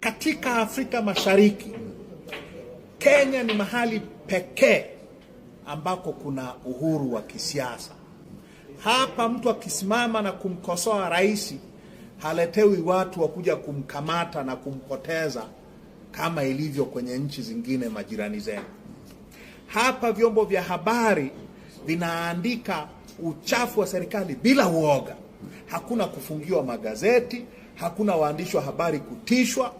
Katika Afrika Mashariki, Kenya ni mahali pekee ambako kuna uhuru wa kisiasa. Hapa mtu akisimama na kumkosoa rais haletewi watu wa kuja kumkamata na kumpoteza kama ilivyo kwenye nchi zingine majirani zenu. Hapa vyombo vya habari vinaandika uchafu wa serikali bila uoga. Hakuna kufungiwa magazeti, hakuna waandishi wa habari kutishwa.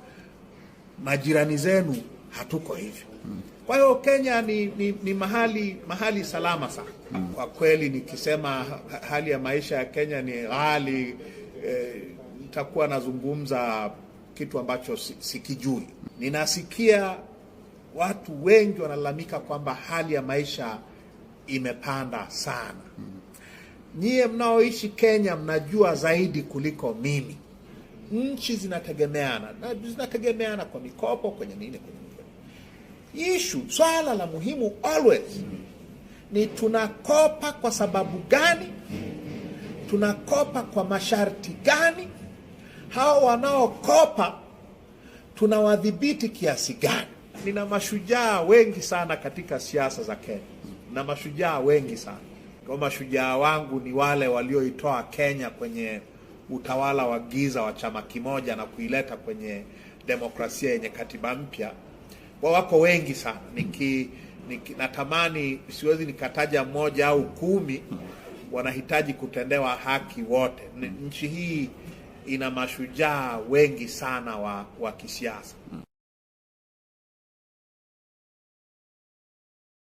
Majirani zenu hatuko hivyo. Kwa hiyo Kenya ni mahali salama sana. Kwa kweli nikisema hali ya maisha ya Kenya ni ghali, nitakuwa nazungumza kitu ambacho sikijui. Ninasikia watu wengi wanalalamika kwamba hali ya maisha imepanda sana. Nyie mnaoishi Kenya mnajua zaidi kuliko mimi. Nchi zinategemeana na zinategemeana kwa mikopo, kwenye nini, kwenye nini. Issue, swala la muhimu always ni tunakopa kwa sababu gani? Tunakopa kwa masharti gani? Hao wanaokopa tunawadhibiti kiasi gani? Nina mashujaa wengi sana katika siasa za Kenya, na mashujaa wengi sana. Kwa mashujaa wangu ni wale walioitoa Kenya kwenye utawala wa giza wa chama kimoja na kuileta kwenye demokrasia yenye katiba mpya. Wako wengi sana. Natamani, siwezi nikataja mmoja au 10, wanahitaji kutendewa haki wote. Nchi hii ina mashujaa wengi sana wa kisiasa.